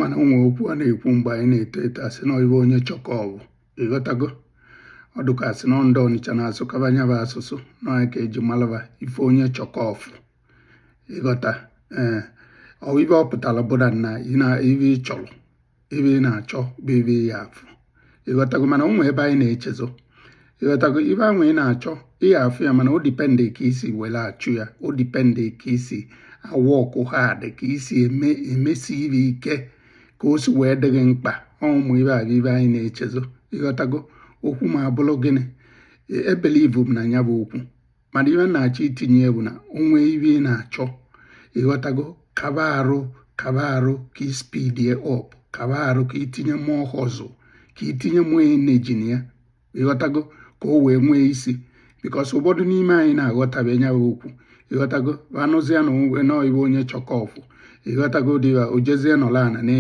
Ịma na onwe okwu a na-ekwu mgbe anyị na-eto eto, asị na ibe onye chọka ọbụ, ịghọtago? Ọ dụka asị na ndị Ọnịcha na-asụkaba nya bụ asụsụ na onye ka eji malaba ife onye chọka ọfụ, ịghọta? Ee, ọ ibe ọ pụtara bụ na ibe ị chọrọ, ibe ị na-achọ bụ ibe ị ya afụ, ịghọtago? Mana o nwee ebe anyị na-echezo, ịghọtago? Ibe ahụ ị na-achọ, ị ya afụ ya, mana o depend ka isi were achụ ya, o depend ka isi awork hard, ka isi eme emesi ibe ike, ka o si wee dị gị mkpa. Ọ ụmụ ibe a bụ ibe anyị na-echezo, ịghọtago? Okwu ma abụrụ gịnị, ebelieve m na ya bụ okwu, mana ibe m na-achọ itinye bụ na onwe ibe ị na-achọ, ịghọtago, kaba arụ, kaba arụ ka ị speed up, kaba arụ ka itinye more hustle, ka itinye more energy na ya, ịghọtago, ka o wee nwee isi. Because ụfọdụ n'ime anyị na-aghọtabe ya bụ okwu, ịghọtago? Anụzie na onwe nọọ ibe onye chọka ọfụ, ịghọtago, dịba o jezie nọrọ ana na